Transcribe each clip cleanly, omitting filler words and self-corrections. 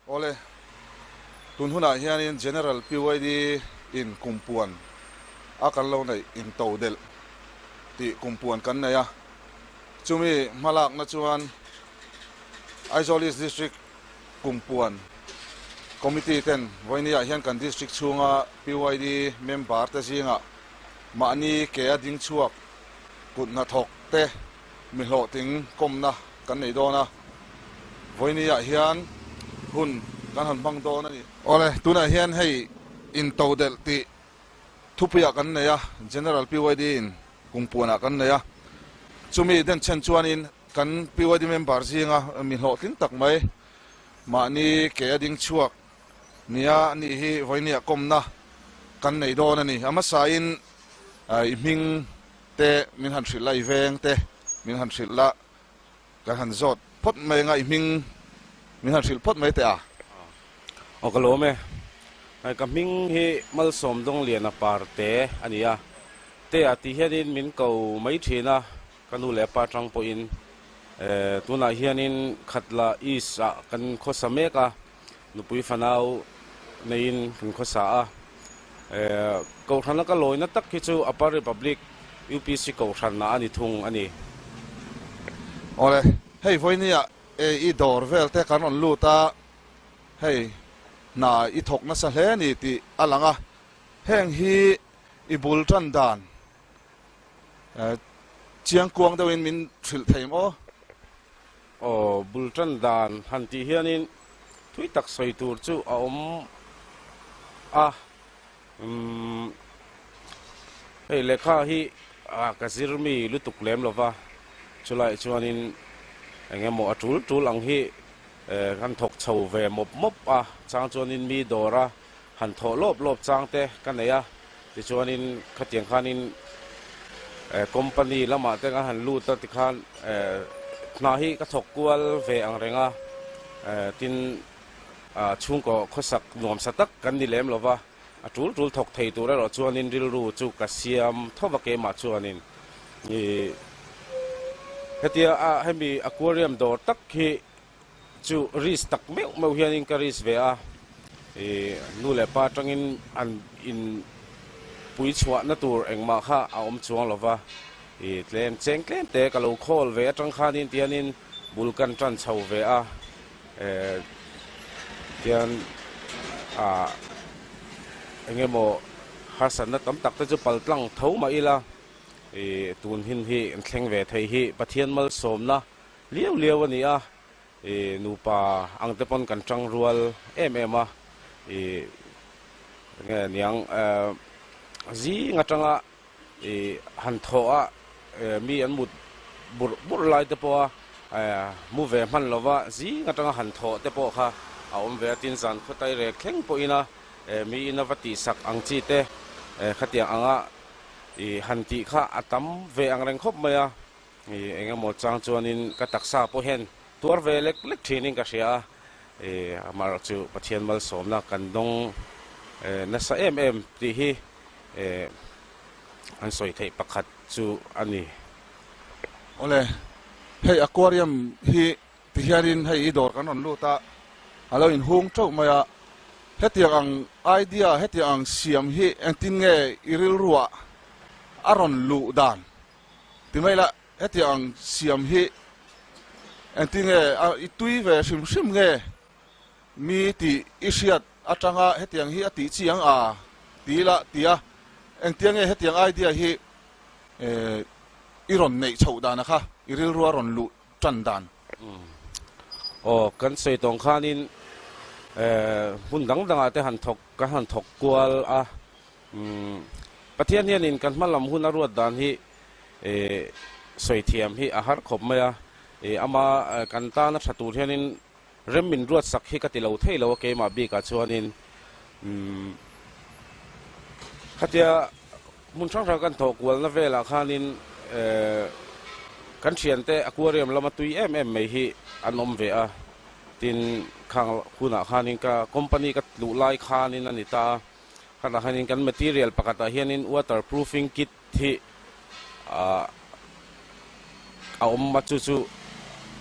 Awle, tun hunah hianin General PYD in kumpuan a kan lo neih into delh tih kumpuan kan nei a, chumi hmalakna chuan Aizawl East District kumpuan Committee ten vawinia hian kan District chhunga PYD member te zingah mahni ke a ding chhuak kut hnathawk te mi hlawhtling kawmna kan nei dawn a, vawinia hian hun kan han hmang dawn a ni. Awle, tunah hian hei intodelh tih thupuiah kan nei a, General PYD in kumpuanah kan nei a, chumi denchhen chuanin kan PYD member zinga mi hlawhtling tak mai mahni ke a ding chhuak nia ni hi vawinia kawmna kan nei dawn a ni. A hmasain i hming te min han hrilh la, i veng te min han hrilh la, kan han zawt phawt mai anga i hming min han hrilh phawt mai teh a. Aw ka lawm e. Ka hming hi Malsawm Dawngliana Parte a ni a, Tea tih hianin min ko mai thin a, ka nu leh pa tang pawhin tunah hianin Khatla East ah kan khawsa mek a, nupui fanau neiin kan khawsa a. Kohhrana ka lawina tak hi chu Upper Republic UPC kohhranah a ni thung a ni. Awle, hei vawinia i dawr vel te kan rawn lut a, hei hna i thawk nasa hle a ni tih a lang a, heng hi i bul tan dan chiang kuang deuhin min hrilh thei maw? Aw, bul tan dan han tih hianin thui tak sawi tur chu a awm a, umm hei lehkha hi ka zir mi lutuk lem lo va, chulaiah chuanin eng emaw a tul tul ang hi kan thawk chho ve mawp mawp a, chang chuanin mi dawra han thawh lawp lawp chang te ka nei a, tichuanin khatiang khanin company lamah te kan han lut a tikhan hna hi ka thawk kual ve ang reng a, tin chhungkaw khawsak nuamsa tak kan ni lem lo va, a tul tul thawk thei tur erawh chuanin rilru chu ka siam tho va keimah chuanin ih hetia hemi aquarium dawr tak hi Chu risk tak meuh meuh hianin ka risk ve a, ih nu leh pa atangin an in pui chhuahna tur engmah kha a awm chuang lo va, ih tlem cheng tlem te ka lo khawl ve atang khanin tihianin bul kan tan chho ve a, eh tihian ah eng emaw harsatna tam tak te chu pal tlang tho mah ila, ih tun hin hi an thleng ve thei hi Pathian malsawmna Liau liau a ni a, i nupa ang te pawn kan tang rual em em a, i nge niang zing atanga i han thawh a mi an mut burh burh lai te pawh a mu ve hman lova zing atanga han thawh te pawh kha a awm ve a, tin zan khawtai rek thleng pawhin a mi ina va tihsak ang chi te khatiang anga i han tih kha a tam ve ang reng khawp mai a. Ih eng emaw chang chuanin ka taksa pawh hian tuar ve lek lek thinin ka hria a, ih amaherawh chu Pathian malsawmna kan dawng nasa em em tih hi ih an sawi theih pakhat chu a ni. Awle, hei aquarium hi ti hianin hei i dawr kan rawn lut a, a lo inhung teuh mai a, hetiang ang idea, hetiang ang siam hi engtin nge i rilruah a rawn luh dan? Ti mai la, hetiang ang siam hi engtin nge a i tui ve hrim hrim nge mi tih i hriat atanga hetiang hi a tih chi ang a ti la ti a, engtiang nge hetiang idea hi i rawn neih chhoh dan a kha i rilru a rawn luh tan dan. Aw, kan sawi tawng khanin hmun dang dangah te han thawk kan han thawk kual a. Pathian hianin kan hma lam hun a ruat dan hi sawi thiam hi a har khawp mai a, ama kan tana tha tur hianin rem min ruat sak hi ka ti lo thei lo a keimah bikah chuanin khatia. Hmun hrang hrang kan thawh kualna velah khanin kan thiante aquarium lama tui em em mai hi an awm ve a, tin khang hunah khanin ka company ka luh lai khanin a ni ta a, khatah khanin kan material pakhatah hianin water proofing kit hi a awm a, chu chu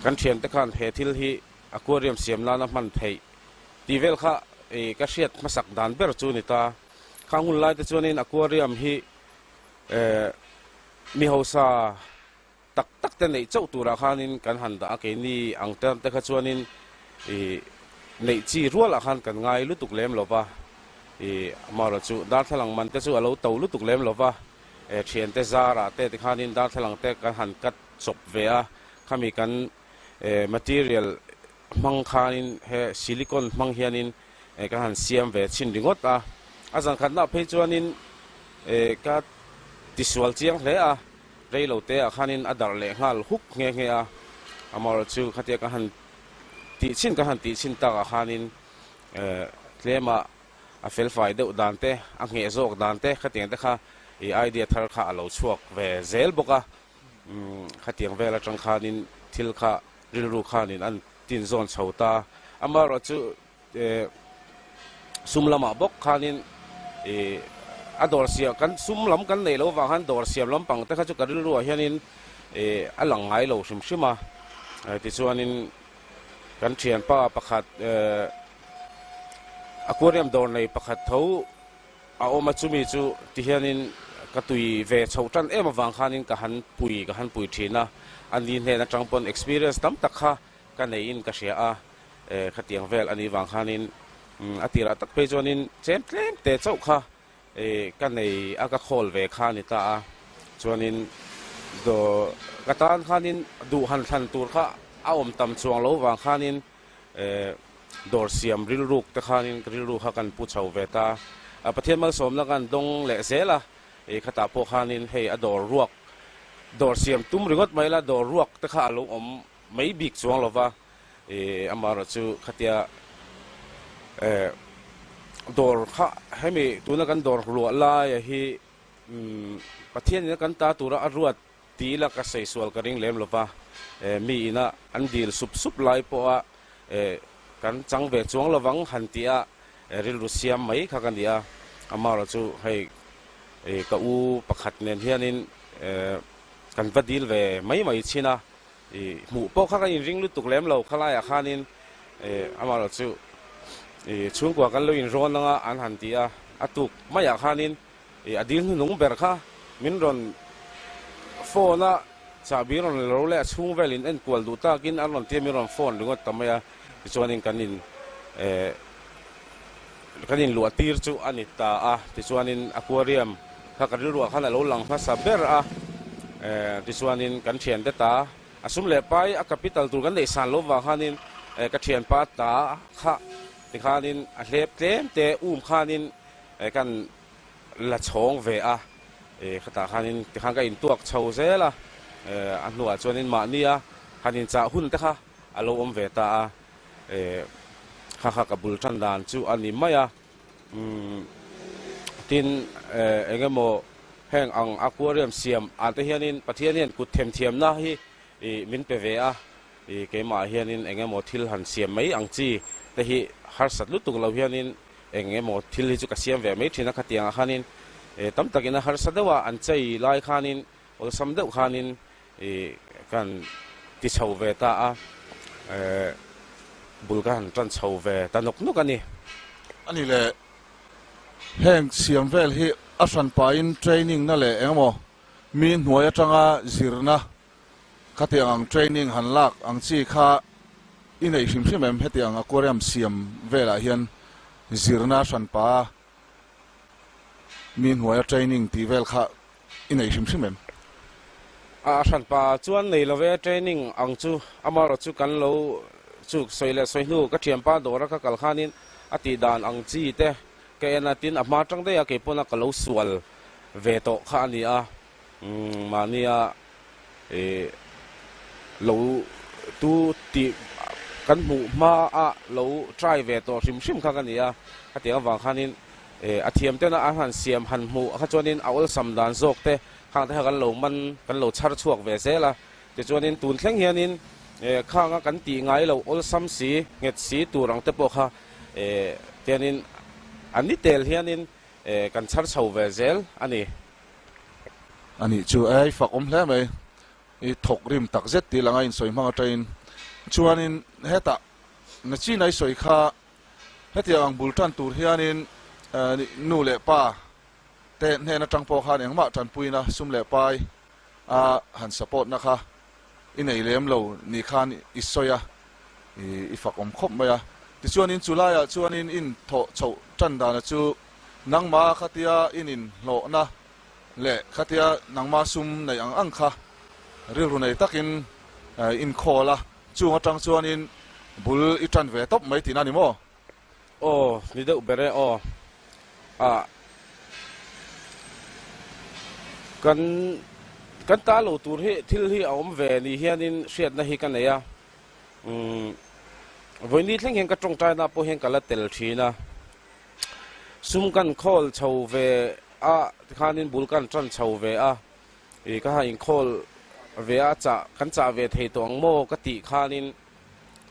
kan thiante khan he thil hi aquarium siam nana hman theih tih vel kha ka hriat hmasak dan ber chu a ni ta. Khang hun lai te chuanin aquarium hi mi hausa tak tak te neih chauh turah khanin kan han dah a, keini ang te te kha chuanin ih neih chi rualah khan kan ngai lutuk lem lo va, ih amaherawhchu darthlalang man te chu a lo to lutuk lem lo va, thiante zarah te tikhanin darthlalang te kan han cut chawp ve a, khami kan material hmang khanin he silicone hmang hianin ka han siam ve chhin ringawt a, a zan khatna phei chuanin ka tisual chiang hle a, rei lo te ah khanin a darh leh nghal huk nghe nghe a, amaherawh chu khatia ka han tih chhin ka han tih chhin takah khanin tlema a felfai deuh dan te, a ngheh zawk dan te khatiang te kha i idea thar kha a lo chhuak ve zel bawk a, khatiang vel atang khanin thil kha rilru khanin an tinzawn chho ta. Amaherawh chu sum lamah bawk khanin ih a dawr siam kan sum lam kan neih loh avang khan dawr siam lampang te kha chu ka rilruah hianin ih a lang ngai lo hrim hrim a. Tichuanin kan thianpa pakhat aquarium dawr nei pakhat tho a awm a, chumi chu tihianin ka tui ve chhoh tan em avang khanin ka han pui ka han pui thin a, a ni hnen atang pawn experience tam tak kha ka neiin ka hria a, khatiang vel a nih vang khanin a tirah tak phei chuanin chem tlem te chauh kha ka nei a ka khawl ve kha a ni ta a, chuanin ka tan khanin duh han thlan tur kha a awm tam chuang lo vang khanin Dawr siam rilruk te khanin ka rilru kha kan pu chho ve ta. Pathian malsawmna kan dawng leh zel a, khatah pawh khanin hei a dawr ruak, dawr siam tum ringawt mai la dawr ruak te kha a lo awm mai bik chuang lo va, amaherawh chu khatia dawr kha hemi tuna kan dawr ruah laia hi Pathian ina kan ta tura a ruat Ti ila ka sawi sual ka ring lem lova, mi ina an dil sup sup lai pawha kan chang ve chuang lovang han tia rilru siam mai kha ka ni a, amaherawh chu hei ka u pakhat nen hianin kan va dil ve mai mai thin a, hmuh pawh kha ka inring lutuk lem lo khalaiah khanin amaherawh chu chhungkua kan lo inrawn anga an han ti a, a tuk maiah khanin I a dil hnuhnung ber kha min rawn phone a, chahbi rawn la lo leh a chhung vel in enkual duh takin an rawn tia min rawn phone ringawt ta mai a, tichuanin kan in eh kan in luah tir chu a ni ta a, tichuanin aquarium kha ka rilruah khan a lo lang hmasa ber a, eh tichuanin kan thiante ta a sum leh pai a capital tur kan neih san lo vang khanin eh ka thianpa ta kha tikhanin a hlep tlem te um khanin Kan la chhawng ve a, khatah khanin tikhan ka intuak chho zel a, a hnuah chuanin mahnia han inchah hun te kha a lo awm ve ta a, kha kha ka bul tan dan chu a ni mai a, tin eng emaw heng ang aquarium siam ah te hianin Pathian hian kut themthiamna hi min pe ve a, keimah hianin eng emaw thil han siam mai ang chi te hi harsat lutuk lo hianin Eng emaw thil hi chu ka siam ve mai thin a, khatiangah khanin tam takin a harsa deuh a, an chei lai khanin awlsam deuh khanin kan ti chho ve ta a, bul ka han tan chho ve ta nawk nawk a ni. A ni le, heng siam vel hi a hran pahin training na leh eng emaw mi hnuai atanga zirna Khatiang ang training han lak ang chi kha i nei hrim hrim em? Hetiang aquarium siam velah hian zirna hranpa mi hnuaia training tih vel kha i nei hrim hrim em? A hranpa chuan nei lo ve, training ang chu amaherawh chu kan lo chu sawi leh sawi hnu ka thianpa dawra ka kal khanin a tih dan ang chi te ka en a, tin a hma tang daih a keipawna ka lo sual ve tawh kha a ni a. Mahnia ih lo tu tih kan hmuh hma a lo try ve tawh hrim hrim kha ka ni a, khatiang avang khanin A thiam tena an han siam han hmuh kha chuanin a awlsam dan zawk te khang te kha kan lo man kan lo chhar chhuak ve zel a. Tichuanin tun thleng hianin khanga kan tih ngai lo awlsam si nghet si tur ang te pawh kha tianin a ni tel hianin kan chhar chho ve zel a ni. A nih chu ei fak awm hle mai. I thawk rim tak zet tih langa insawi hmang atangin chuanin hetah Nachina i sawi kha Hetiang ang bul tan tur hianin nu leh pa te hnen atang pawh khan engmah tanpuina sum leh pai a han support na kha i nei lem lo ni khan i sawi a, i fak awm khawp mai a. Tichuanin chu laiah chuanin in thawh chhoh tan dana chu nangma khatia in inhlawhna leh khatia nangma sum neih ang ang kha rilru nei takin in khawl a. Chung atang chuanin bul i tan ve tawp mai tihna a ni maw? Aw, ni deuh ber e aw. Ah, kan kan ta lo tur hi thil hi a awm ve ni hianin hriatna hi ka nei a. Umm, vawiini thleng hian ka tawngtaina pawh hian ka la tel thin a. Sum kan khawl chho ve a, tikhanin bul kan tan chho ve a. I ka han inkhawl ve a chah kan chah ve thei tawh ang maw ka tih khanin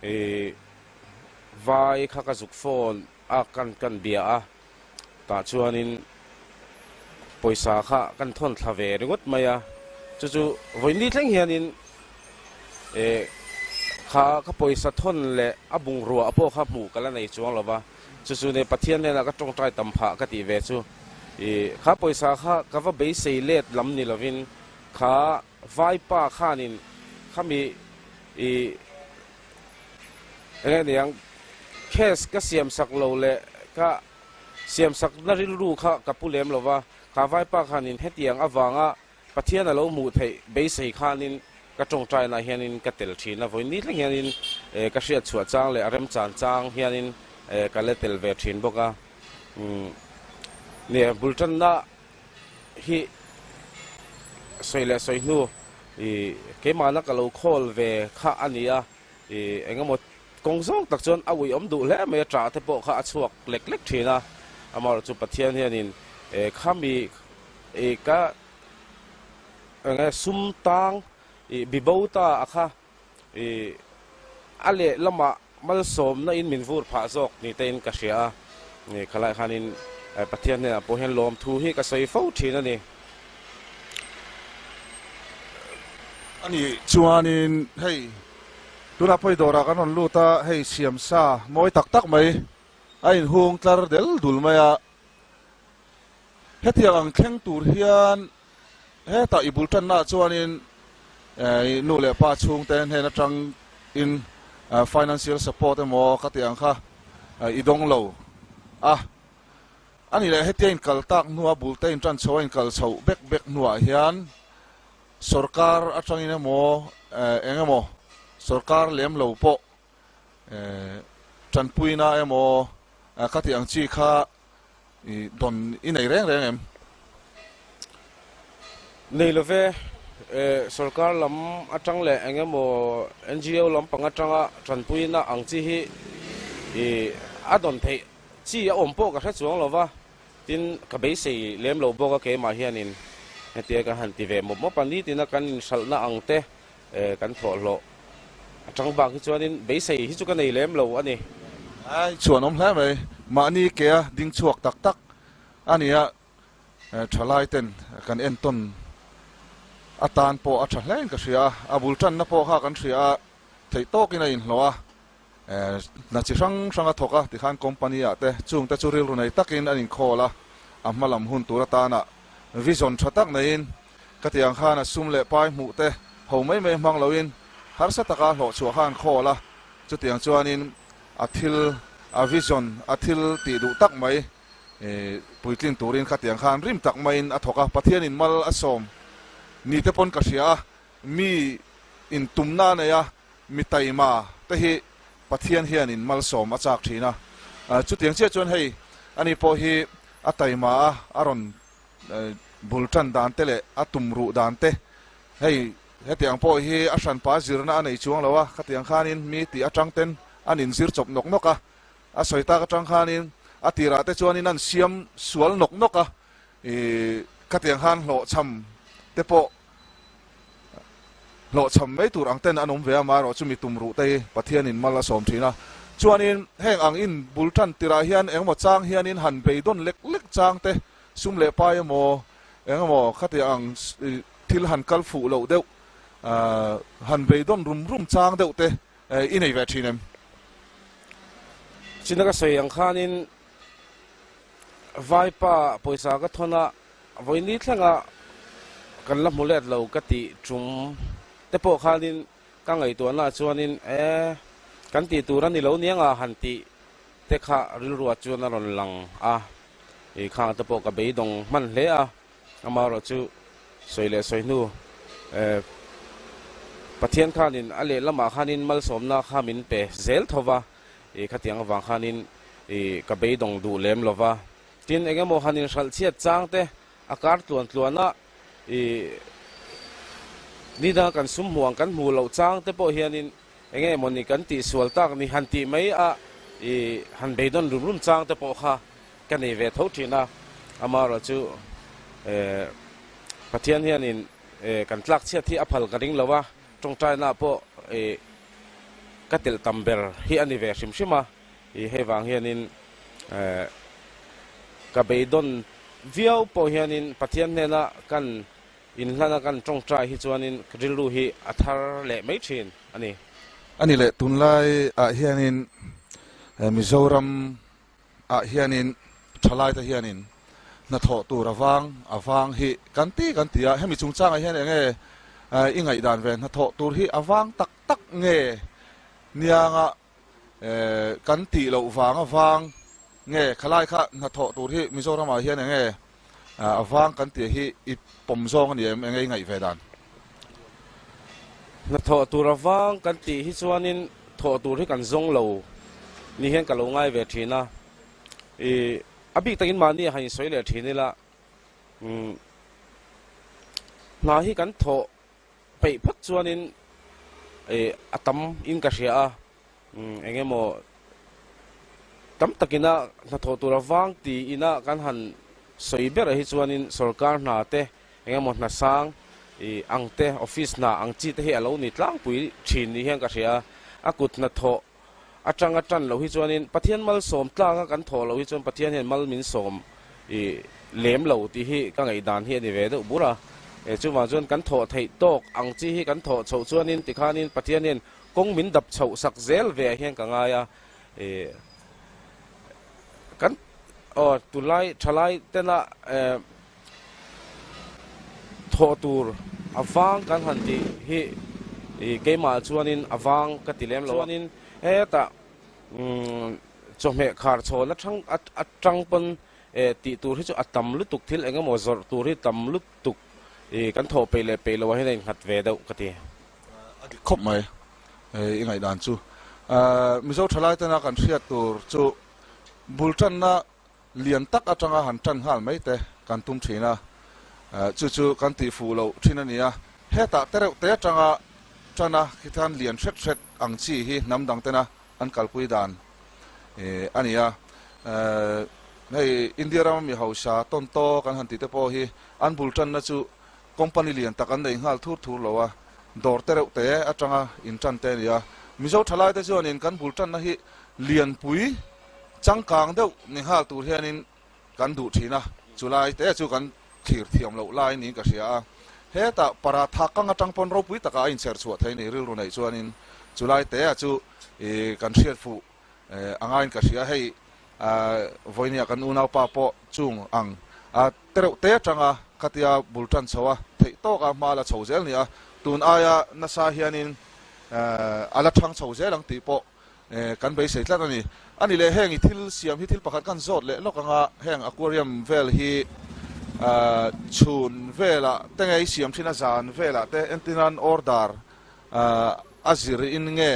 i vai kha ka zuk phone a kan kan bia a tah chuanin pawisa kha kan thawn thla ve ringawt mai a chu chu vawiin thleng hianin e kha ka pawisa thawn leh a bungrua pawh kha hmuh ka la nei chuang lo va. Chu chu nen Pathian hnenah ka tawngtai tam phah ka tih ve chu. I kha pawisa kha ka va beisei let lam ni lovin kha vaipa khanin khami i eng nge niang case ka siam sak lo leh ka siam sak na rilru kha ka pu lem lova kha vaipa khanin hetiang avanga Pathian a lo hmuh theih beisei khanin ka tawngtainah hianin ka tel thin a, vawiin ni thleng hianin ka hriat chhuah chang leh a remchan chang hianin ka la tel ve thin bawk a. Nia, bul tanna hi sawi leh sawi hnu keimahna ka lo khawl ve kha a ni a, engemaw kawng zawng tak chuan a uiawm duh hle mai a, ṭah te pawh kha a chhuak lek lek thin a, amaherawhchu Pathian hianin khami I ka enge sum tang i bibo ta a kha i a leh lamah malsawmna in min vur phah zawk ni te in ka hria a, i khalai khanin Pathian hnenah pawh hian lawmthu hi ka sawi fo thin a ni. A nih chuanin hei tunah pawh i dawrah kan rawn lut a, hei siamsa mawi tak tak mai a inhung tlar del dul mai a. Hetiang ang thleng tur hian hetah i bul tannaah chuanin i nu leh pa chhungte hnen atangin financial support emaw ka tih ang kha i dawng lo a. A nih leh hetia inkal tak hnua bul te intan chho a inkal chhoh bek bek hnuah hian sorkar atangin emaw eng emaw sorkar lem lo pawh tanpuina emaw ka tih ang chi kha I dawn i nei reng reng em? Nei lo ve. Sorkar lam atang leh eng emaw NGO lampang atanga tanpuina ang chi hi i a dawn theih chi a awm pawh ka hre chuang lo va, tin ka beisei lem lo bawk a keimah hianin hetia ka han ti ve mawp mawp a, nitina kan inhralhna ang te Kan thawhhlawh atang bak hi chuanin beisei hi chu ka nei lem lo a ni. Ai chuan awm hle mai. Mahni kea ding chhuak tak tak a nia. Thalai ten kan entawn atan pawh a tha hlein ka hria a. A bul tanna pawh kha kan hria a, theih tawkin a inhlawh a. Hna chi hrang hrang a thawk a, tikhan company ah te chungte chu rilru nei takin an inkhawl a, a hma lam hun tur atana vision tha tak neiin ka tih ang khan a sum leh pai hmuh te ho mai mai hmang loin harsa taka hlawh chhuah khan khawl a, chutiang chuanin a thil a vision a thil tih duh tak mai puitlin turin ka tih ang khan rim tak maiin a thawk a, Pathianin mal a sawm ni te pawn ka hria a, mi intumna a nei a. Mi taima te hi Pathian hianin malsawm a chak thin a, chutiang chiah chuan hei ani pawh hi a taima a, a rawn bul tan dan te leh a tum ruh dan te hei hetiang pawh hi a hranpa zirna a nei chuang lo a, khatiang khanin mi tih atang ten an inzir chawp nawk nawk a, a sawi tak atang khanin. A tirah te chuanin an siam sual nawk nawk a, ih khatiang khan hlawhchham te pawh hlawhchham mai tur ang ten an awm ve a, amaherawh chu mi tum ruh te hi Pathianin mal a sawm thin a. Chuanin heng ang in bul tan tirah hian engemaw chang hianin han beidawn lek lek chang te sum leh pai emaw engemaw khatiang ang thil han kal fuh loh deuh han beidawn rum rum chang deuh te i nei ve thin em? China ka sawi ang khanin Vaipa pawisa ka thawn a, vawini thlenga kan la hmu let lo ka tih tum te pawh khanin ka ngaihtuahna ah chuanin e kan tih tur a ni lo niang a han tih te kha rilruah chuan a rawn lang a, i khang te pawh ka beidawng hman hle a, amaherawh chu sawi leh sawi hnu e Pathian khanin a lehlamah khanin malsawmna kha min pe zel tho va. I khatiang avang khanin i ka beidawng duh lem lo va. Tin, eng emaw han inhralh chhiat chang te a kar tluan tluan a, i ni danga kan sum hmuh ang kan hmuh loh chang te pawh hianin eng emaw ni kan tih sual tak ni han tih mai a, i han beidawn rum rum chang te pawh kha ka nei ve tho thin a. Amaherawh chu e Pathian hianin e kan tlak chhiat hi a phal ka ring lo a. Tawngtaina pawh i ka telh tam ber hi a ni ve hrim hrim a, i hei vang hianin ka beidawn viau pawh hianin Pathian hnena kan inhlana kan tawngtai hi chuanin rilru hi a thar leh mai thin a ni. A ni leh tunlai ah hianin Mizoram ah hianin thalaite hianin hnathawh tur a vang a vang hi kan ti kan ti a, hemi chungchangah hian eng nge i ngaihdan ve hnathawh tur hi a vang tak tak nge nianga kan tih loh vang a vang nge khalai kha hnathawh tur hi Mizoramah hian eng nge a vang kan tih hi i pawm zawng a ni em eng nge i ngaih ve dan? Hnathawh tur a vang kan tih hi chuanin thawh tur hi kan zawng lo ni hian ka lo ngai ve thin a, ih a bik takin mahni a han insawi leh thin ila umm hna hi kan thawh peih phawt chuanin ih a tam in ka hria a, umm eng emaw tam takina hnathawh tur a vang tiin a kan han sawi berah hi chuanin sorkar hna te Eng emaw hna sang i ang te, office hna ang chi te hi a lo ni tlangpui thin ni hian ka hria a. A kut hnathawh atanga tan loh hi chuanin Pathian malsawm tlanga kan thawh loh hi chuan Pathian hian mal min sawm i lem lo tih hi ka ngaihdan hi a ni ve deuh bur a. E chuvang chuan kan thawh theih tawk ang chi hi kan thawh chhoh chuanin tikhanin Pathian hian kawng min dap chhoh sak zel ve ah hian ka ngai a. E kan aw tunlai thalai tena e Thawh tur a vang kan han tih hi i keimah chuanin a vang ka ti lem lo a. Chuanin hetah chawhmeh khar chhawn atang atang pawn tih tur hi chu a tam lutuk thil eng emaw zawrh tur hi tam lutuk i kan thawh peih leh peih loah hian a innghat ve deuh ka ti. A dik khawp mai i ngaihdan chu. Mizo thalai tena kan hriat tur chu bul tanna Lian tak atanga han tan nghal mai te kan tum thin a, chu chu kan tih fuh loh thin a ni a. Hetah te reuh te atanga tan a khitan lian hret hret ang chi hi hnam dang tena an kalpui dan a ni a. Hei India rama mi hausa tawn tawk an han tih te pawh hi an bul tanna chu company lian tak an nei nghal thur thur lo a, dawr te reuh te atanga in tan te a ni a. Mizo thalai te chuanin kan bul tanna hi lianpui Changkang deuh ni nghal tur hianin kan duh thin a, chulai te chu kan thlir thiam loh lai niin ka hria a. Hetah paratha kang atang pawn ropui takah a inchher chhuah thei ni rilru neih chuanin chulai te a chu kan hriat fuh a ngaiin ka hria. Hei vawinia kan unaupa pawh chung ang a tereuh te atanga khatia bul tan chho a, theih tawka hma la chho zel ni a, tun aia nasa hianin a la thang chho zel ang tih pawh Kan beisei tlat a ni. A ni leh heng i thil siam hi thil pakhat kan zawt leh lawk anga heng aquarium vel hi chhun velah te nge i siam thin a zan velah te entirnan order a zir in nge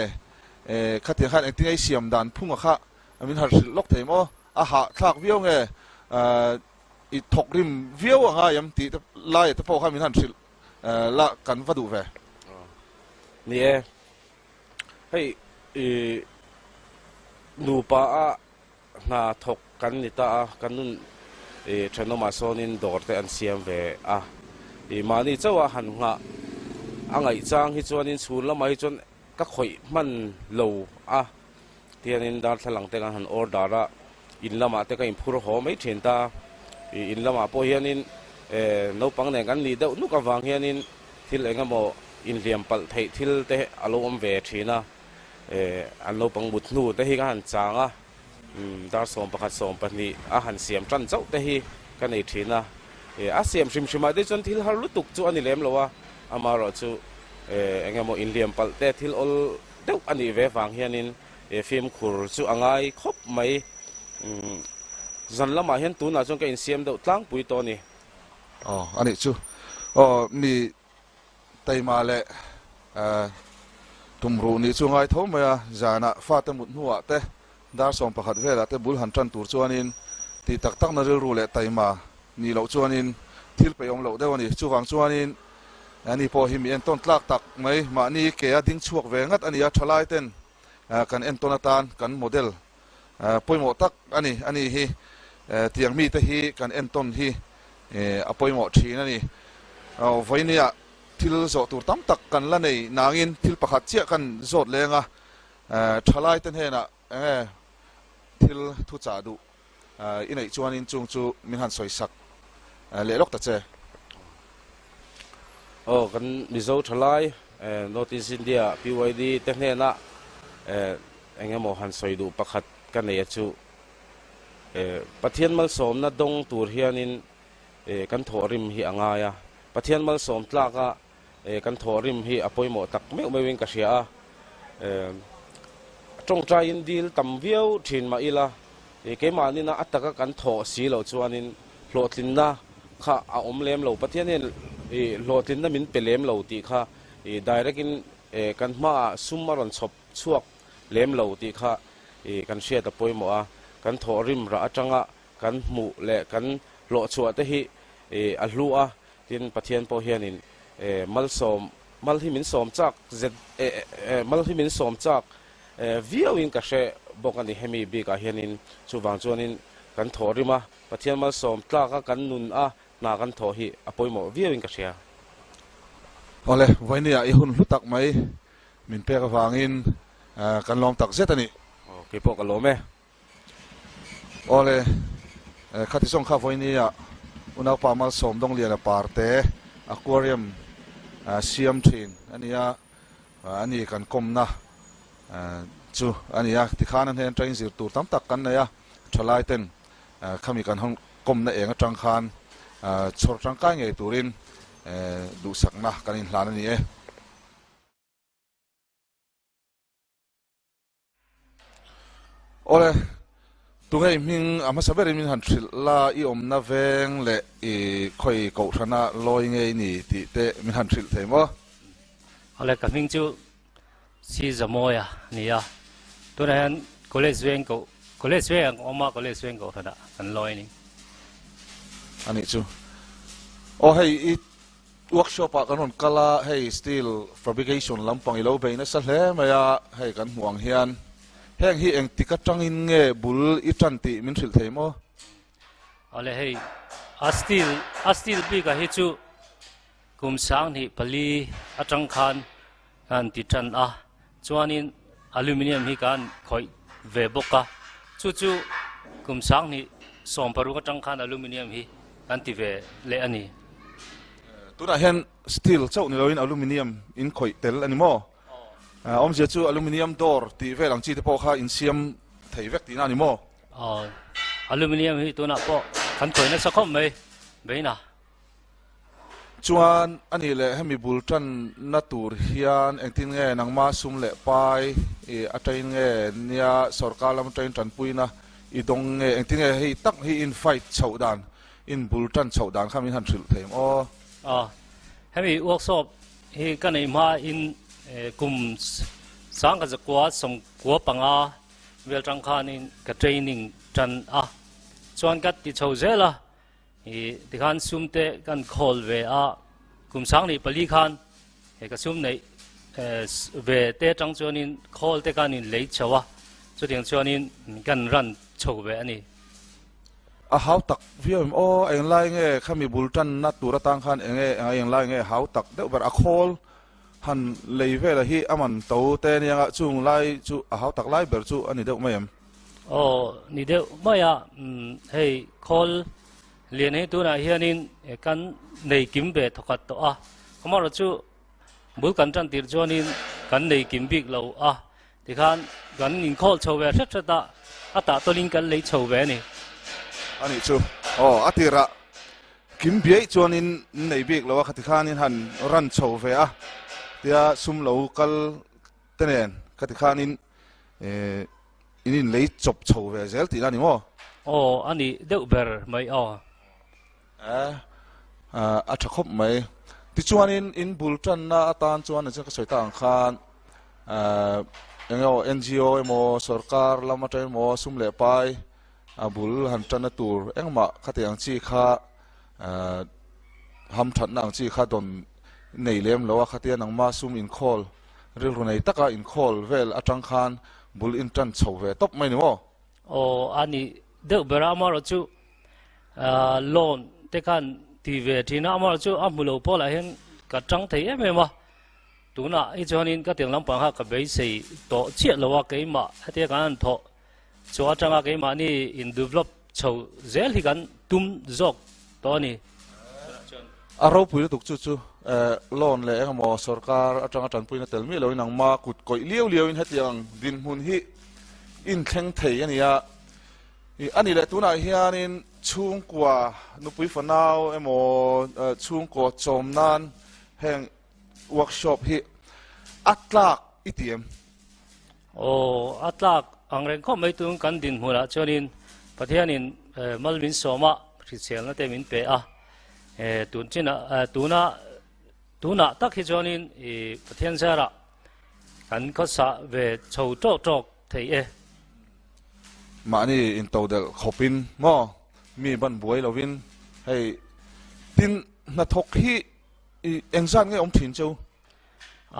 khatiang khan engtin nge i siam dan phunga kha min han hrilh lawk thei maw? A hahthlak viau nge i thawk rim viau a ngai em tih te laia te pawh kha min han hrilh la kan va duh ve. Ni e. Hei i nupa a hna thawk kan ni ta a, kan nun thenawmah sawnin dawr te an siam ve a. Mahni chauha han nghah a ngaih chang hi chuanin chhun lamah hi chuan ka khawih hman lo a, tihianin darthlalang te kan han order a, in lamah te ka inphur haw mai thin ta. In lamah pawh hianin naupang nen kan nih deuh nuk avang hianin thil eng emaw inhliam palh theih thil te a lo awm ve thin a, an naupang mut hnu te hi ka han chang a. Dar 11 12 a han siam tan chauh te hi ka nei thin a, a siam hrim hrim ah te chuan thil har lutuk chu a ni lem lo a, amaherawh chu eng emaw inhliam palh te thil awl deuh a nih ve vang hianin fimkhur chu a ngai khawp mai. Zan lamah hian tunah chuan ka insiam deuh tlangpui tawh a ni. Aw a nih chu. Aw mi Taima leh tumruh nih chu ngai tho mai a, zanah fate mut hnuah te dar 11 velah te bul han tan tur chuanin tih tak takna rilru leh taima nih loh chuanin thil peihawm loh deuh a ni. Chuvang chuanin ani pawh hi mi entawn tlak tak mai mahni ke a ding chhuak ve ngat a ni a, thalai ten kan entawn atan kan model pawimawh tak a ni. Ani hi tiang mite hi kan entawn hi a pawimawh thin a ni. Vawinia thil zawh tur tam tak kan la nei nangin thil pakhat chiah kan zawt leng a, thalaite hnenah enge thil thuchah duh i neih chuanin chung chu min han sawisak leh lawk ta che. Aw, kan Mizo thalai North East India PYD te hnenah eng emaw han sawi duh pakhat ka nei a chu. Pathian malsawmna dawng tur hianin kan thawhrim hi a ngai a, Pathian malsawm tlaka kan thawhrim hi a pawimawh tak meuh meuhin ka hria a. Tawngtaiin dil tam viau thin mah ila, keimahnin a taka kan thawh si loh chuanin hlawhtlinna kha a awm lem lo. Pathian hian hlawhtlinna min pe lem lo tih kha direct-in kan hmaah sum a rawn chhawp chhuak lem lo tih kha kan hriat a pawimawh a, kan thawhrim rah atanga kan hmuh leh kan hlawhchhuah te hi a hlu a, tin Pathian pawh hianin malsawm mal hi min sawm chak zet mal hi min sawm chak viauin ka hre bawk a ni hemi bikah hianin chuvang chuanin kan thawhrim a, Pathian malsawm tlaka kan nun a hna kan thawh hi a pawimawh viauin ka hria. Awle, vawinia i hun hlu tak mai Min pek avangin kan lawm tak zet a ni. Aw, kei pawh ka lawm e. Awle, khati zawng kha vawinia unaupa Malsawm Dawngliana parte aquarium siam thin a nia, a ni kan kawmna chu a ni a. Tikhan a hnen atangin zir tur tam tak kan nei a, thalai ten khami kan kawmna eng atang khan chhawr tangkai ngei turin duhsakna kan inhlan a ni e. Awle, tunge i hming a hmasa berin min han hrilh la, i awmna veng leh i khawi kohhrana lawi nge i ni tih te min han hrilh thei maw? Awle, ka hming chu Si Zamawia a ni a, tunah hian College veng koh, College veng ang awm a, College veng kohhranah kan lawi a ni. A nih chu. Aw hei i Workshop ah kan rawn kal a, hei steel fabrication lampang i lo bei nasa hle mai a, hei kan hmuh ang hian heng hi engtik atangin nge bul i tan tih min hrilh thei maw? Awle hei a steel a steel bik ah hi chu kum 24 atang khan kan ti tan a, chuanin aluminium hi kan khawih ve bawk a, chu chu kum 2016 atang khan aluminium hi kan ti ve leh a ni. Tunah hian steel chauh ni loin aluminium in khawih tel a ni maw? Awmzia chu aluminium door tih vel ang chi te pawh kha in siam thei vek tihna a ni maw? Aw, aluminium hi tunah pawh kan khawih nasa khawp mai, beina. Chuan a nih leh hemi bul tanna tur hian engtin nge nangma sum leh pai i atangin nge nia sorkar lam atangin tanpuina i dawng nge engtin nge hei tak hi in fight chhoh dan in bul tan chhoh dan kha min han hrilh thei maw? Aw, hemi workshop hi ka neih hma in kum 1995 vel tang khanin ka training tan a, chuan ka ti chho zel a. I tikhan sum te kan khawl ve a, kum 2004 khan he ka sum neih ve te atang chuanin khawl te khan in lei chho a, chutiang chuanin kan run chho ve a ni. A hau tak viau em aw, englai nge khami bul tanna tur atang khan enge englai nge hau tak deuh ber a khawl han lei vela hi a man to te anianga chung lai chu a hau tak lai ber chu a ni deuh mai em? Aw ni deuh mai a, hei khawl lian hi tunah hianin kan nei kim ve thawkhat tawh a, amaherawhchu Bul kan tan tir chuanin kan nei kim bik lo a, tikhan kan inkhawl chho ve hret hret a, a tah tawlin kan lei chho ve a ni. A nih chu. Aw, a tirah kim biaih chuanin nei bik lo a, khati khanin han ran chho ve a, tia sum lo kal te nen khati khanin in inlei chawp chho ve zel tihna a ni maw? Aw, a nih deuh ber mai aw. A tha khawp mai. Tichuanin in bul tanna atan chuan engchen ka sawi tak ang khan eng emaw NGO emaw sorkar lam atang emaw sum leh pai a bul han tanna tur engmah khati ang chi kha hamthatna ang chi kha dawn nei lem lo a, khatia nangma sum inkhawl rilru nei taka inkhawl vel atang khan bul in tan chho ve tawp mai ni maw? Aw a ni deuh ber a, amaherawhchu Loan te khan ti ve thin a, amaherawhchu chu a hmu lo pawh lah hian ka tang thei em em a, tunah hi chuanin ka tiang lampang kha ka beisei tawh chiah lo a, keimah hetia kan han thawh chhuah atanga keimahni in develop chho zel hi kan tum zawk tawh a ni. A ropui lutuk chu chu loan leh engemaw sorkar atanga tanpuina tel miah loin angma kut kawih liau liauin hetiang dinhmun hi inthleng thei a ni a. A ni leh tunah hianin chhungkua nupui fanau emaw chhungkaw chawm nan heng workshop hi a tlak i ti em? Aw, a tlak ang reng khawp mai tun kan dinhmunah chuanin Pathianin mal min sawm a, hriselna te min pe a, tun chinah tuna tunah tak hi chuanin Pathian zarah kan khawsa ve chho tawk tawk thei e. Mahni intodelh khawpin maw mi ban buai lovin hei tin hnathawk hi i engzat nge awm thin cheu?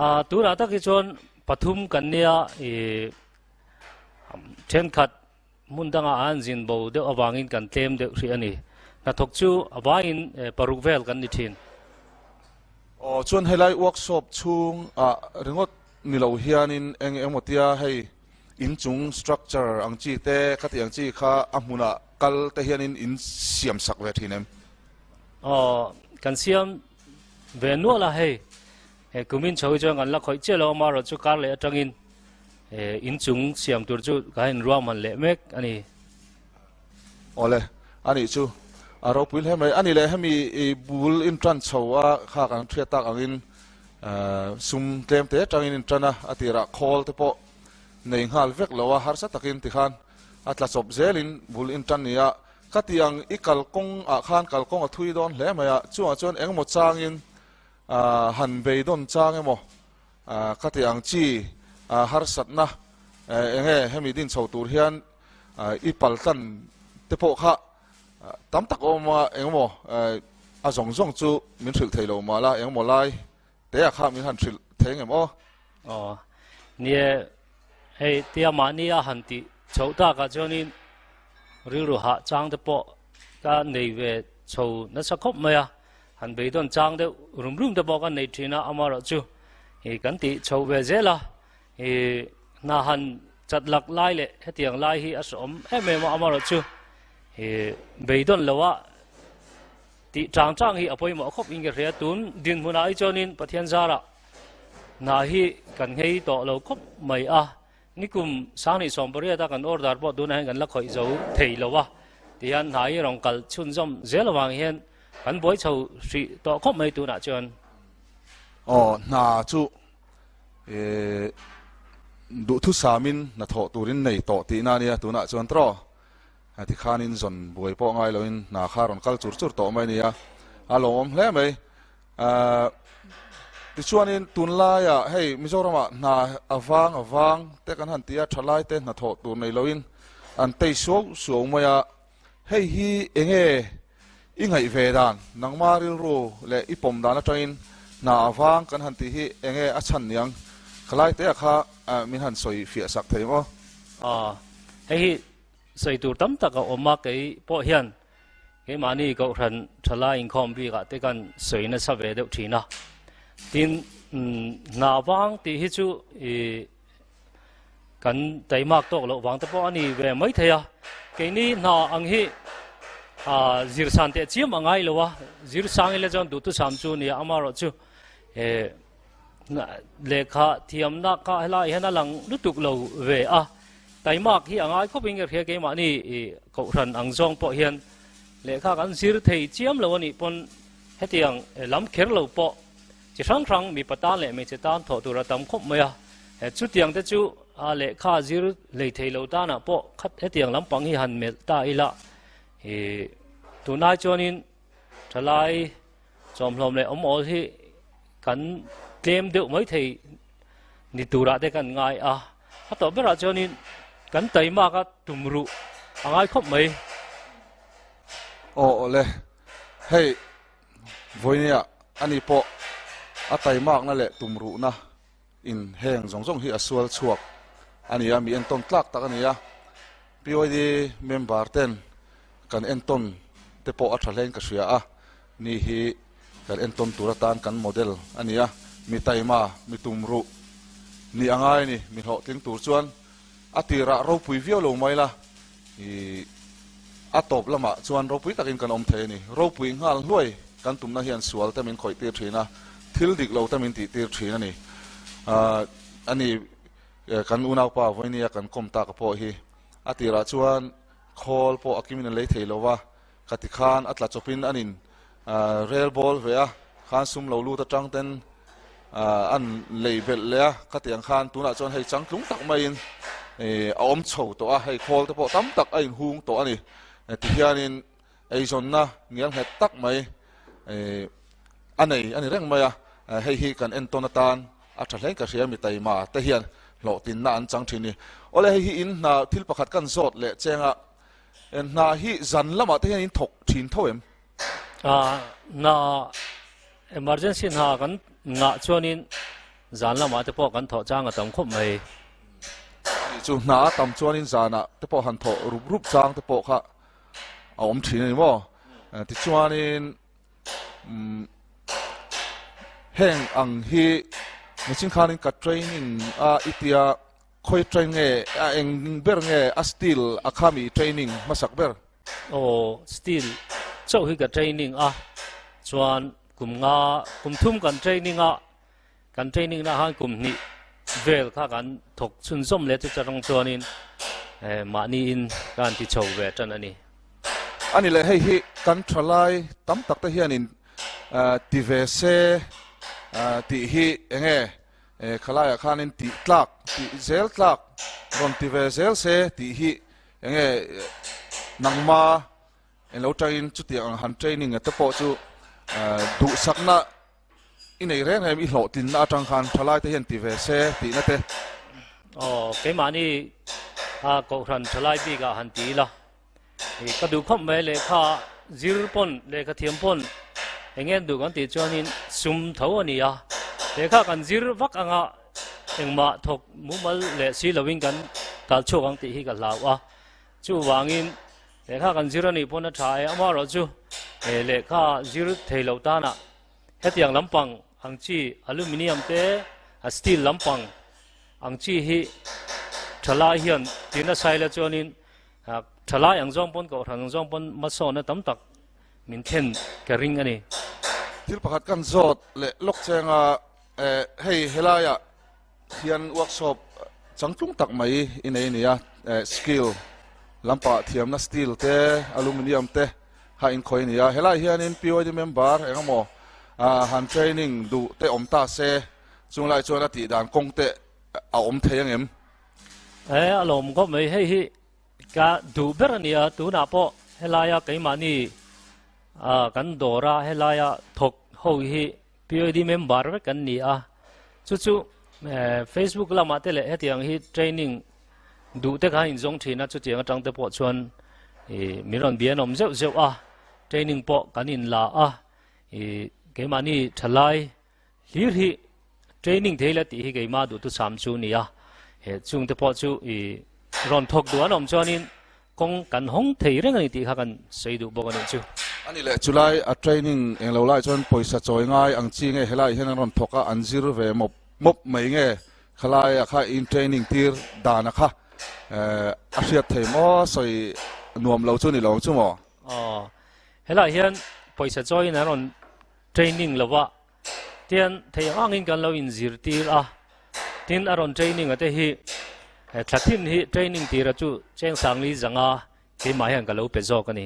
A tunah tak hi chuan pathum kan nia i thenkhat hmun dangah an zin bo deuh avangin kan tlem deuh hrih a ni. Hnathawk chu a vaiin paruk vel kan ni thin. Aw chuan helai workshop chhung ah ringawt ni lo hianin eng emaw tia hei inchung structure ang chi te khati ang chi kha a hmunah kal te hianin in siam sak ve thin em? Aw, kan siam ve nual a hei, he kumin chho hi chuan kan la khawih chiah lo a, amaherawhchu kar leh atangin inchung siam tur chu ka in ruahman leh mek a ni. Awle, anih chu a ropui hle mai. Ani leh hemi i bul in tan chho a kha kan hriat tak angin sum tlem te atangin in tan a, a tirah khawl te pawh nei nghal vek lo a, harsa takin tikhan a tla chawp zelin bul in tan ni a. Ka ti ang i kalkawng ah khan kalkawng a thui dawn hle mai a, chungah chuan engemaw changin han beidawn chang emaw ka ti ang chi harsatna enge hemi din chho tur hian i paltlan te pawh kha tam tak a awm a, engemaw a zawng zawng chu min hrilh thei lo mah la, engemaw lai te ah kha min han hrilh thei engem aw? Aw, nie hei tia mahni a han tih chhoh takah chuanin rilru hah chang te pawh ka nei ve chho nasa khawp mai a, han beidawn chang deuh rum rum te pawh ka nei thin a, amaherawhchu kan tih chhoh ve zel a. I hna han chat lak lai leh hetiang lai hi a hreawm em em a, amaherawhchu i beidawn lo a tih chang chang hi a pawimawh khawp in ka hria. Tun dinhmunah hi chuanin Pathian zarah hna hi kan nghei tawh lo khawp mai a, nikum 2018 a kan order pawh tunah hian kan la khawih zo thei lo a, tihian hna hi rawn kal chhunzawm zel avang hian kan buai chho hrih tawh khawp mai tunah chuan. Aw hna chu Duhthusamin hnathawh turin nei tawh tihna a nia, tunah chuan tawh tikhanin zawn buai pawh ngai loin hna kha rawn kal chur chur tawh mai a nia, a lawmawm hle mai. Tichuanin tunlaiah hei Mizoramah hna a vang a vang te kan han ti a, thalai te hnathawh tur nei loin an tei suau suau mai a, Hei hi enge i ngaih ve dan, nangma rilru leh i pawm dan atangin hna avang kan han tih hi enge a chhan niang? Khalai te a kha min han sawi fiah sak thei maw? Aw, hei hi sawi tur tam tak a awm a, kei pawh hian. Keimahni Kohhran thalai inkhawm bikah te kan sawi nasa ve deuh thin a. Tin, hna vang tih hi chu ih kan taimak tawk loh vang te pawh a ni ve mai thei a. Keini hna ang hi ah zir san teh chiam a ngai lo a, zir sang ila chuan duhthusam chu nia amaherawhchu eh lehkha thiamna kha helaiah hian a lang lutuk lo ve a. Taimak hi a ngai khawp in ka hria keimahni kohhran ang zawng pawh hian lehkha kan zir thei chiam lo a nih pawn hetiang lam kher lo pawh chi hrang hrang mipa tan leh hmeichhe tan thawh tur a tam khawp mai a, chutiang te chu lehkha zir lei thei lo tanah pawh khat hetiang lampang hi han melh ta ila tunlai chuanin thalai chawmhlawm leh awm awl hi kan tlem deuh mai thei ni turah te kan ngai a, a tawh berah chuanin kan taimak a tum ruh a ngai khawp mai. Aw awle, hei vawinia ani pawh a taimakna leh tum ruhna in heng zawng zawng hi a sual chhuak a ni a, mi entawn tlak tak a ni a, PYD member ten kan entawn te pawh a tha hlein ka hria a, ni hi kan entawn tur atan kan model a ni a, mi taima, mi tumruh nih a ngai a ni, mi hlawhtling tur chuan a tirah ropui viau lo mai la, ih a tawp lamah chuan ropui takin kan awm thei a ni. Ropui nghal hluai kan tumna hian sual te min khawih tir thin a, thil dik lo te min tih tir thin a ni. A ni kan unaupa vawinia kan kawm tak pawh hi a tirah chuan khawl pawh a kimin a lei thei lo va, Ka ti khan a tla chawpin an in rel bawl ve a, khan sum lo lut atang ten an lei belh leh a, ka ti ang khan tunah chuan hei changtlung tak maiin a awm chho tawh a, hei khawl te pawh tam tak a inhung tawh a ni. Ti hianin eizawnna ngial nghet tak mai a nei a ni reng mai a, hei hi kan entawn atan a tha hlein ka hria mi taima te hian hlawhtlinna an chang thin ni. Awle hei hi in hna thil pakhat kan zawt leh cheng a, Hna hi zan lamah te hian in thawk thin tho em? Hna emergency hna kan ngah chuanin zan lamah te pawh kan thawh chang a tam khawp mai. Chu hna a tam chuanin zanah te pawh han thawh rup rup chang te pawh kha a awm thin a ni maw? Tichuanin heng ang hi machine khanin ka training a i tia Khawi train nge a eng ber nge a steel a khami training hmasak ber? Aw steel chauh hi ka training a, chuan kum nga kum thum kan training a, kan training na han kum hnih vel kha kan thawk chhunzawm leh chu charang chuanin mahni in ka han ti chho ve tan a ni. Ani leh hei hi kan thalai tam tak te hianin ti ve se tih hi enge E khalaiah khanin tih tlak, tih zel tlak rawn ti ve zel se tih hi enge nangma englo tangin chutiang ang han training te pawh chu duhsakna i nei reng reng i hlawhtlinna atang khan thalai te hian ti ve se tihna te. Aw keimahni a kohhran thalai bikah han ti ila. Ka duh khawp mai lehkha zir pawn lehkha thiam pawn eng nge an duh kan tih chuanin sum tho a ni a, lehkha kan zir vak anga engmah thawk mumal leh si lovin kan kal chhuak ang tih hi ka hlau a, chuvangin lehkha kan zir a nih pawn a tha e, amaherawhchu lehkha zir thei loh tanah hetiang lampang ang chi aluminium te a steel lampang ang chi hi thalai hian tina saila chuanin Thalai ang zawng pawn kohhran ang zawng pawn hmasawnna tam tak min thlen ka ring a ni. Thil pakhat kan zawt leh lawk chenga hei helaiah hian workshop changtlung tak mai i nei a ni a, skill lampah thiamna steel te aluminium te kha inkhawih a ni a, helaiah hianin PYD member engemaw han training duh te awm ta se chunglai chuan a tihdan kawng te a awm thei angem? E a lawm khawp mai hei hi ka duh ber a ni a tunah pawh helaia keimahni kan dawra helaia thawk ho hi POD member vek kan ni a chu chu Facebook lamah te leh hetiang hi training duh te kha inzawng thin a chutiang atang te pawh chuan min rawn bian awm zeuh zeuh a training pawh kan in la a keimahni thalai Hlir hi training thei la tih hi keimah duhthusam chu a ni a, he chungte pawh chu i rawn thawk duh an awm chuanin. Kawng kan hawng thei reng a ni tih kha kan sawi duh bawk a nih chu. A ni leh, chulai a training eng lo lai chuan pawisa chawi ngai ang chi nge helaiah hian an rawn thawk a, an zir ve mawp mawp mai nge khalaiah kha in training tir dan a kha a hriat thei maw sawi nuam lo chu ni lo ang chu maw? Aw, helaiah hian pawisa chawiin an rawn training lo va, Tian thei ang angin kan lo inzirtir a, tin a rawn training a te hi thla thin hi training tira chu cheng sangli zanga keimah hian ka lo pe zawk a ni.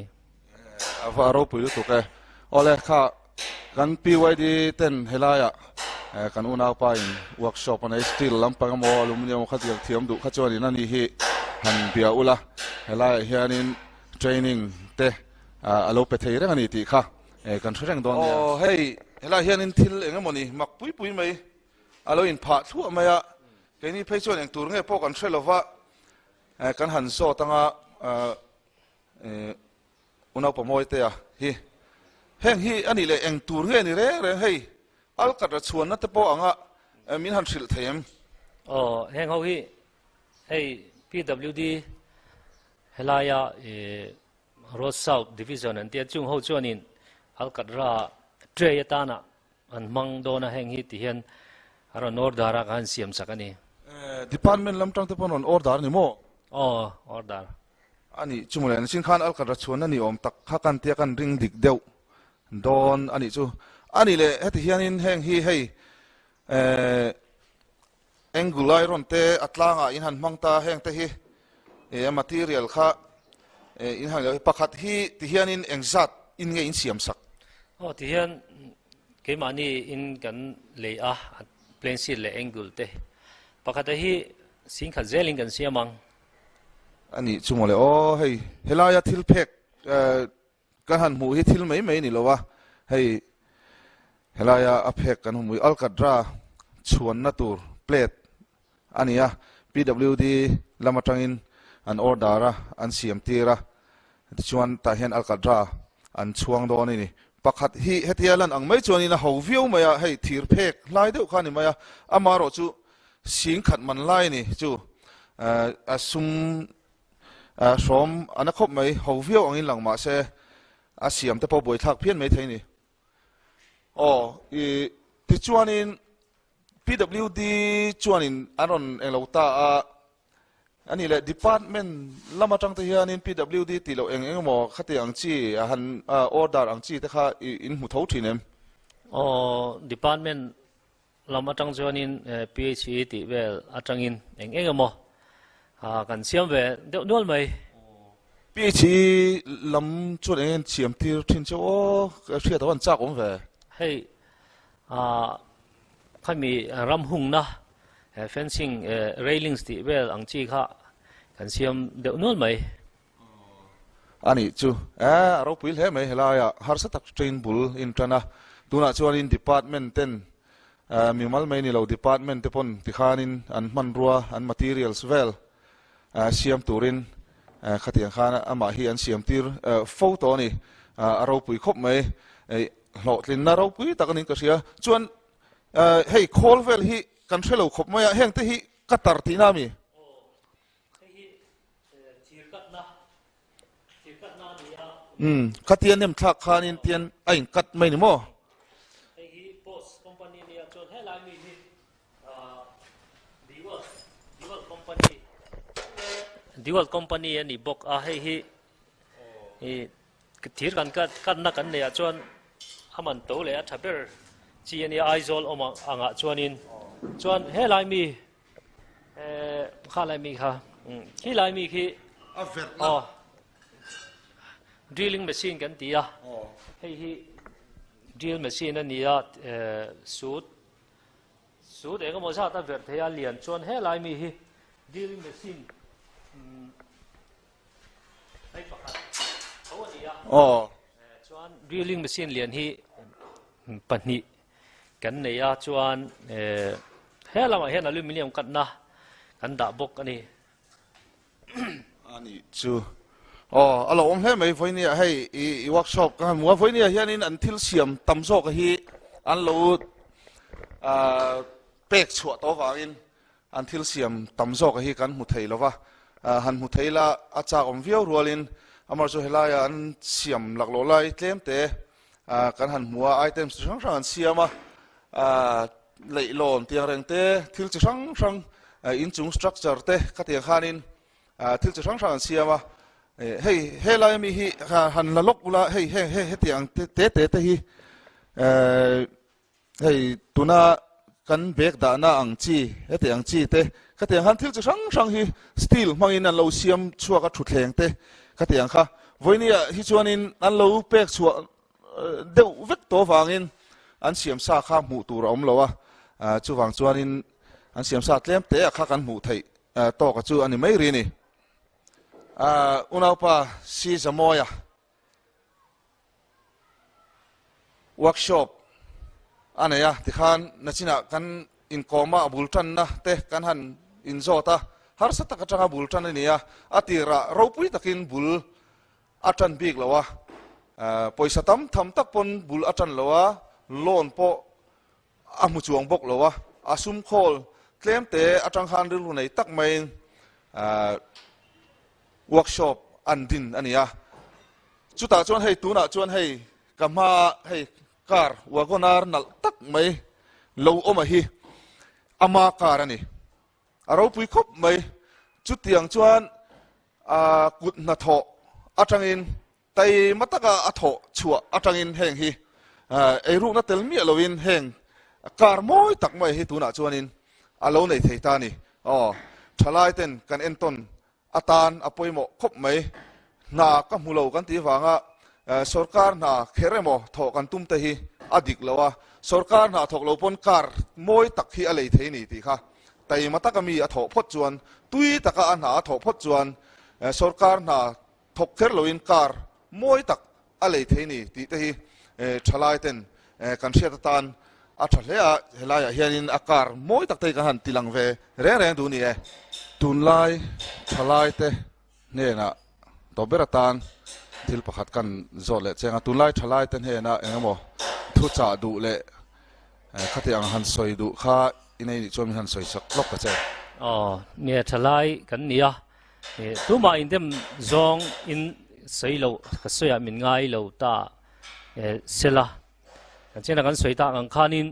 A va ropui lutuk e. Awle kha kan PYD ten helaiah kan unaupa in workshop a nei steel lampang emaw aluminium kha tiang thiam duh kha chuanin ani hi han bia ula helaiah hianin training te a lo pe thei reng a ni tih kha. Eh, kan hre reng dawn nia. Aw, hei, helaiah hianin thil eng emaw ni, mak pui pui mai a lo inphah thluah mai a, keini phei chuan eng tur nge pawh kan hre lova, eh, kan han zawt anga, eh, unaupa Mawitea hi, heng hi a nih leh eng tur nge ni reng reng hei, alkatra chhuanna te pawh anga min han hrilh thei em? Aw, heng ho hi, hei PWD helaia, eh, Road South Division an tia chung ho chuanin Alkatra tray atana an hmang dawn a heng hi ti hian a rawn order a ka han siam sak a ni. Department lam tang te pawh an rawn order a ni maw? Aw, order. A nih chu mawle, nichin khan Alkatra chhuan a ni awm tak kha kan tia kan ring dik deuh dawn a nih chu. A nih leh heti hianin heng hi hei Angle iron te a tlangah in han hmang ta heng te hi a material kha in han lo pakhat hi ti hianin engzat in nge in siam sak? Aw ti hian keimahni in kan lei a plane sheet leh angle te pakhat a hi singkhat zelin kan siam ang. A nih chu mawle aw hei helaia thil phek Kan han hmuh hi thil mai mai ni lo a, hei helaia a phek kan hmu hi Alcatra chhuanna tur plate a ni a, PWD lam atangin an order a, an siam tir a, tichuan tah hian Alcatra an chhuang dawn a ni. Pakhat hi hetia lan ang mai chuanin a ho viau mai a, hei thir phek hlai deuh kha a ni mai a, amaherawh chu singkhat man lai a ni chu a sum Hrawm a na khawp mai, ho viau angin lang mah se a siam te pawh buaithlak phian mai thei ni. Aw, i tichuanin PWD chuanin an rawn englo ta a, a nih leh department lam atang te hianin PWD tih loh eng eng emaw khati ang chi a han order ang chi te kha i in hmu tho thin em? Aw, department Lam atang chuanin PHE tih vel atangin eng eng emaw kan siam ve deuh nual mai. PHE lam chuan eng eng siam tir thin cheu aw, ka hriat a van chak awm ve. Hei khami ram hungna fencing railings tih vel ang chi kha kan siam deuh nual mai. A nih chu e, a ropui hle mai helaiah harsa tak train bul in tan a, tunah chuanin department ten mimal mai ni lo department te pawn tikhanin an hmanrua an materials vel siam turin khatiang khan amah hi an siam tir fo tawh a ni, a ropui khawp mai, hlawhtlinna ropui tak a niin ka hria, chuan hei khawl vel hi kan hre lo khawp mai a, heng te hi ka tar tihna a mi? Umm khatia nem thlak khanin tian a in cut mai ni maw? Dual company a ni bawk a hei hi thir kan cut na kan neih ah chuan a man to leh a tha ber chi a nia Aizawl awm angah chuanin chuan helai mi Kha lai mi kha khi lai mi khi a verh na drilling machine kan ti a hei hi drill machine a ni a sut sut eng emaw zat a verh thei a lian chuan he lai mi hi drilling machine hei pakhat tho a ni a chuan drilling machine lian hi pahnih Kan nei a chuan he lamah hian aluminium katna kan dah bawk a ni. A nih chu. Aw, a lo awm hle mai vawinia hei i workshop ka han hmu a, vawinia hianin an thil siam tam zawk hi an lo pek chhuah tawh avangin an thil siam tam zawk hi kan hmu thei lo va. han hmu thei ila a chak awm viau rualin amaherawhchu chu helaia an siam laklawh lai tlem te kan han hmu a, items chi hrang hrang an siam a, leihlawn tiang reng te, thil chi hrang hrang inchung structure te khatiang khanin thil chi hrang hrang an siam a, hei helai ami hi han la lawk ula hei heng hetiang te te te hi Hei tuna kan bag dahna ang chi, heti ang chi te, khatiang khan thil chi hrang hrang hi steel hmangin an lo siam chhuak a thutthleng te khatiang kha. Vawinia hi chuanin an lo pek chhuah deuh vek tawh avangin an siam sa kha hmuh tur a awm lo a, chuvang chuanin an siam sa tlem te a kha kan hmuh theih tawka chu a ni mai ri a ni. Unaupa Si Zamawia. Workshop a nei a, tikhan nachinah kan inkawma a bul tanna te kan han inzawt a, harsa tak atanga bul tan a ni a, a tirah ropui takin bul a tan bik lo a, pawisa tam tham tak pawn bul a tan lo a, loan pawh a hmu chuang bawk lo a, a sum khawl tlem te atang khan rilru nei tak maiin workshop an din a ni a. Chutah chuan hei tunah chuan hei ka hma hei car wagon-r nalh tak mai lo awm a hi ama car a ni. A ropui khawp mai. Chutiang chuan kut hnathawh atangin Taima taka a thawh chhuah atangin heng hi eirukna tel miah loin heng car mawi tak mai hi tunah chuanin a lo nei thei ta a ni. Aw, thalai ten kan entawn atan a pawimawh khawp mai. Hna ka hmu lo kan tih vanga sorkar hna kher emaw thawh kan tum te hi a dik lo a, sorkar hna thawk lo pawn car mawi tak hi a lei thei a ni tih kha taima taka mi a thawh phawt chuan, tui taka a hna a thawh phawt chuan sorkar hna Thawk kher loin car mawi tak a lei thei ni tih te hi thalai ten kan hriat atan a tha hle a, helaiah hianin a car mawi tak te hi kan han tilang ve reng reng duh ni e. Tunlai thalai te hnenah tawp ber atan thil pakhat kan zawt leh cheng a, tunlai thalai te hnenah eng emaw thuchah duh leh khati ang han sawi duh kha i nei nih chuan min han sawi sak lawk ta che. Aw, nia thalai kan ni a, Tumah indem zawng in sawi lo, ka sawiah min ngai lo ta sela. Kan chena kan sawi tak ang khanin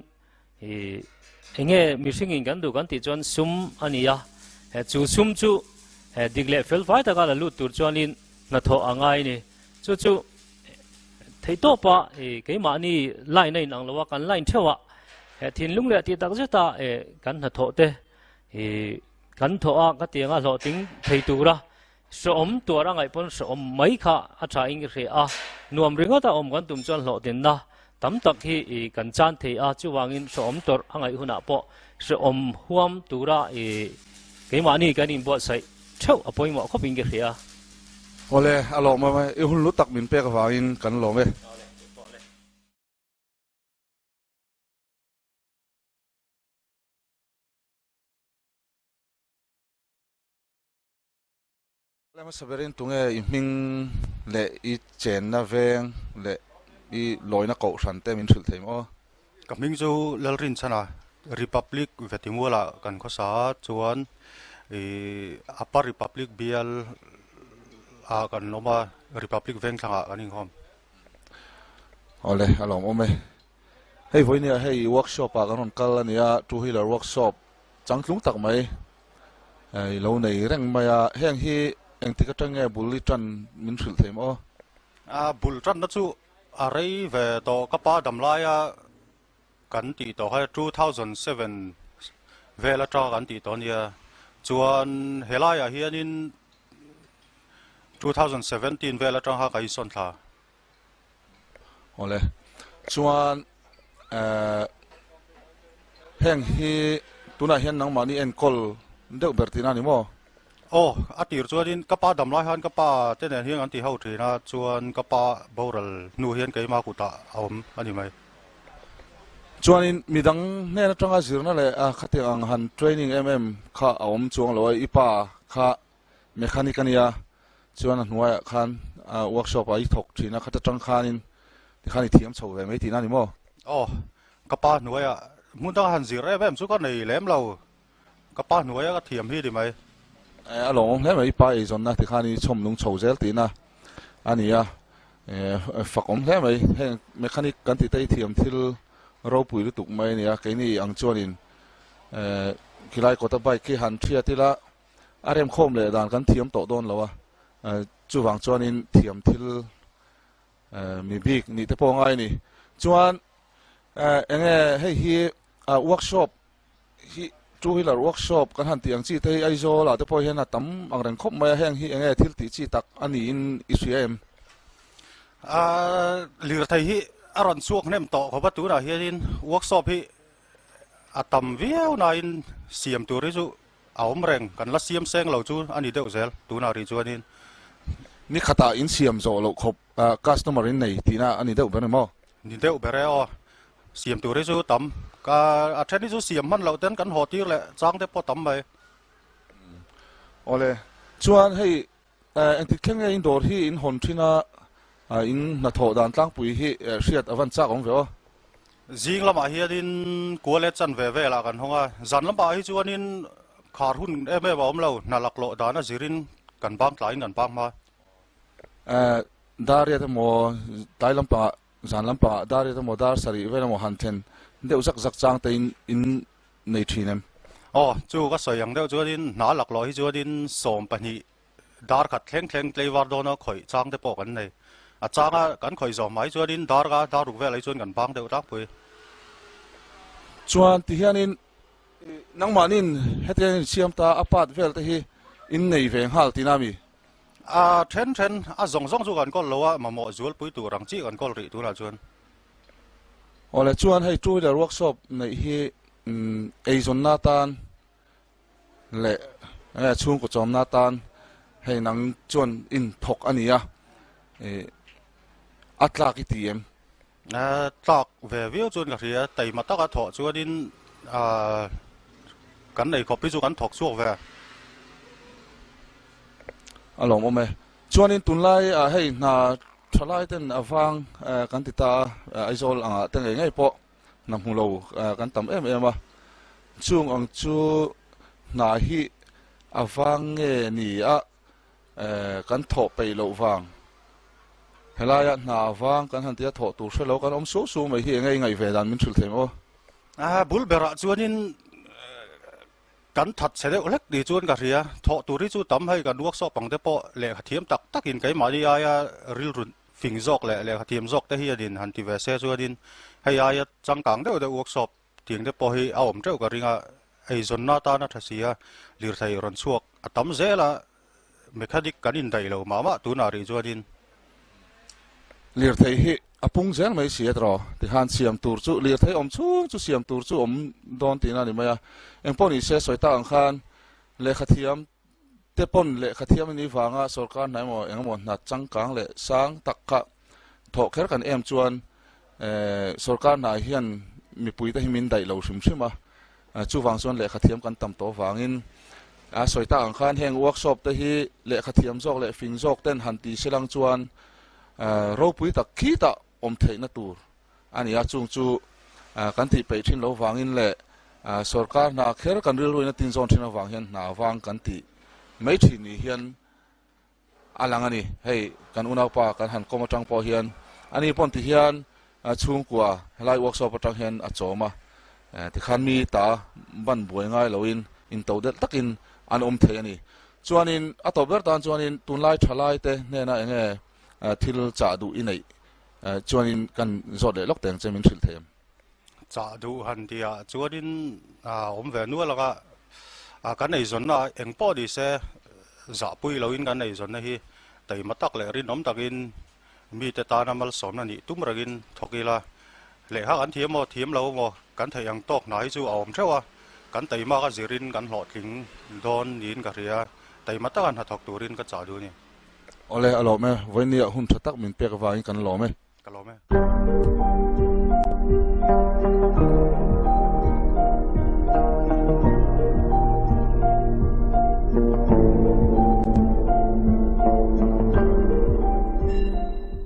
enge mihring in kan duh kan tih chuan sum a ni a, chu sum chu dik leh fel fai taka la lut tur chuanin hnathawh a ngai a ni. Chu chu theihtawpa keimahni line a inang lo a, kan line theuh a, thinlung leh tih tak zeta kan hnathawh te I kan thawh a, ka tiang a hlawhtling thei tura hreawm tuar a ngaih pawn hreawm mai kha a tha in ka hria a, nuam ringawt a awm kan tum chuan hlawhtlinna tam tak hi i kan chan thei a, chuvangin hreawm tawrh a ngaih hunah pawh hreawm huam tura i keimahni kan inbuatsaih theuh a pawimawh khawp in ka hria. Awle, a lawmawm e, i hun lu tak min pek avangin kan lawm e. Hmasa berin tunge i hming leh i chenna veng leh i lawina kohhran te min hrilh thei maw? Ka hming chu Lalrinchhana, Republic Vetimualah kan khawsa a, chuan ih Upper Republic bial ah kan awm a, Republic Vengthlangah kan inkhawm. Awle, a lawmawm e. Hei vawinia hei workshop ah kan rawn kal a nia, two wheeler workshop changtlung tak mai i lo nei reng mai a, heng hi engtik atang nge bul i tan min hrilh thei maw? A bul tanna chu a rei ve tawh, ka pa dam laia kan tih tawh kha 2007 vel atanga kan tih tawh a nia, chuan helaiah hianin 2017 vel atang kha ka insawn thla. Awle, chuan eh heng hi tunah hian nangmahni enkawl deuh ber tihna a ni maw? Aw, a tir chuanin ka pa dam lai khan ka pa te nen hian an ti ho thin a, chuan ka pa boral hnu hian keimah kutah a awm a ni mai. Chuanin midang hnen atanga zirna leh khatiang ang han training em em kha a awm chuang lo a, i pa kha Mechanic a nia, chuan a hnuaiah khan workshop ah i thawk thin a, khata tang khanin tikhan i thiam chho ve mai tihna a ni maw? Aw, ka pa hnuaiah hmun danga han zir em em chu ka nei lem lo, ka pa hnuaia ka thiam hi ni mai. A lawmawm hle mai, pa eizawnna tikhan i chhawm nung chho zel tihna a ni a, fak awm hle mai. Heng mechanic kan tih te hi thiam thil ropui lutuk mai a ni a, keini ang chuanin khilai kawta bike khi han thiat ila a remkhawm leh dan kan thiam tawh dawn lo a, chuvang chuanin thiam thil mi bik nih te pawh a ngai a ni. Chuan enge hei hi workshop hi two wheeler workshop kan han tih ang chi te hi Aizawl ah te pawh hian a tam ang reng khawp mai a, heng hi enge thil tih chi tak a niin i hria em? Lirthei hi a rawn chhuak hnem tawh khawp a, tunah hianin workshop hi a tam viau nain siam tur hi chu a awm reng, kan la siam seng lo chu a ni deuh zel tunah rih chuanin. Ni khatah in siam zawh loh khawp customer in nei tihna a ni deuh ber em aw? Ni deuh ber e aw. Siam tur hi chu tam. Ka a then hi chu siam hman loh ten kan haw tir leh chang te pawh tam mai. Awle, chuan hei engtik thleng nge in dawr hi in hawn thin a, in hnathawh dan tlangpui hi hriat a van chak awm ve aw. Zing lamah hianin kual e chan ve velah kan hawng a, zan lamah hi chuanin khar hun em em a awm lo, hna laklawh dan a zirin kan bang tlaiin kan bang hma. Dar riat emaw tlai lampangah Zan lampangah dar riat emaw dar sarih vel emaw han thlen deuh zak zak chang te in in nei thin em? Aw, chu ka sawi ang deuh chuanin hna laklawh hi chuanin 12 dar khat thleng thleng tleivar dawna khawih chang te pawh kan nei. A changa kan khawih zawh hmai chuanin dar ka dar ruk velah hi chuan kan bang deuh tlangpui. Chuan tihianin nangmahnin hetiang in siam ta a part vel te hi in nei ve nghal tihna mi? A then then, a zawng zawng chu kan kawl lo a, mamawh zualpui tur ang chi kan kawl rih tunah chuan. Awle chuan hei two wheeler workshop neih hi eizawnna atan leh chhungkaw chawmna atan hei nang chuan in thawk a ni a, a tlak i ti em? Tlak ve viau chuan ka hria, taima taka thawh chuanin kan nei khawp hi chu kan thawk chhuak ve. A lawmawm e. Chuanin tunlai ah hei hna tha lai ten a vang kan ti ta a, Aizawl angah te ngei ngei pawh hna hmu lo kan tam em em a. Chung ang chu hna hi a vang nge ni a Kan thawh peih loh vang. Helaia hna vang kan han tia thawh tur hre lo kan awm suau suau mai hi enge i ngaih ve dan min hrilh thei maw? A bul berah chuanin kan that chhe deuh hlek ni chuan ka hria. Thawh tur hi chu tam hei kan workshop ang te pawh lehkha thiam tak takin keimahni aia rilru fing zawk leh lehkha thiam zawk te hianin han ti ve se chuanin hei aia changkang deuh deuh workshop Tiang te pawh hi a awm teuh ka ring a, eizawnna atana tha si a, lirthei rawn chhuak a tam zel a, mechanic kan indaih lo mah mah tunah rih chuanin. Lirthei hi a pung zel mai si a tiraw? Tikhan siam tur chu lirthei awm chhung chu siam tur chu awm dawn tihna a ni mai a, engpawh ni se sawi tak ang khan lehkha thiam te pawn lehkha thiam a nih vanga sorkar hna emaw eng emaw hna changkang leh sang tak kha thawh kher kan em chuan sorkar hna hian mipui te hi min daih lo hrim hrim a, chuvang chuan lehkha thiam kan tam tawh vangin a sawi tak ang khan heng workshop te hi lehkha thiam zawk leh fing zawk ten han ti se lang chuan ropui tak khitah awm theihna tur a ni a, chung chu kan tih peih thin lo vangin leh sorkar hna kher kan rilruin a tinzawn thin avang hian hna vang kan tih mai thin ni hian a lang a ni. Hei kan unaupa kan han kawm atang pawh hian ani pawn ti hian chhungkua helai workshop atang hian a chawm a, tikhan mi ta ban buai ngai loin into delh takin an awm thei a ni. Chuanin a tawp ber tan chuanin tunlai thalai te hnena enge thil chah duh i neih Chuanin kan zawt leh lawk teng che min hrilh thei em? Chah duh han tihah chuanin awm ve nual ang a, kan eizawnna eng pawh ni se zahpui loin kan eizawnna hi taima tak leh rinawm takin mite tana malsawmna nih tum rengin thawk ila, lehkha kan thiam maw thiam lo maw kan theih ang tawk hna hi chu a awm theuh a, kan taima ka zirin kan hlawhtling dawn niin ka hria, taima taka hnathawk turin ka chah duh a ni. Awle, a lawm e. Vawinia hun tha tak min pek avangin kan lawm e. Ka lawm e.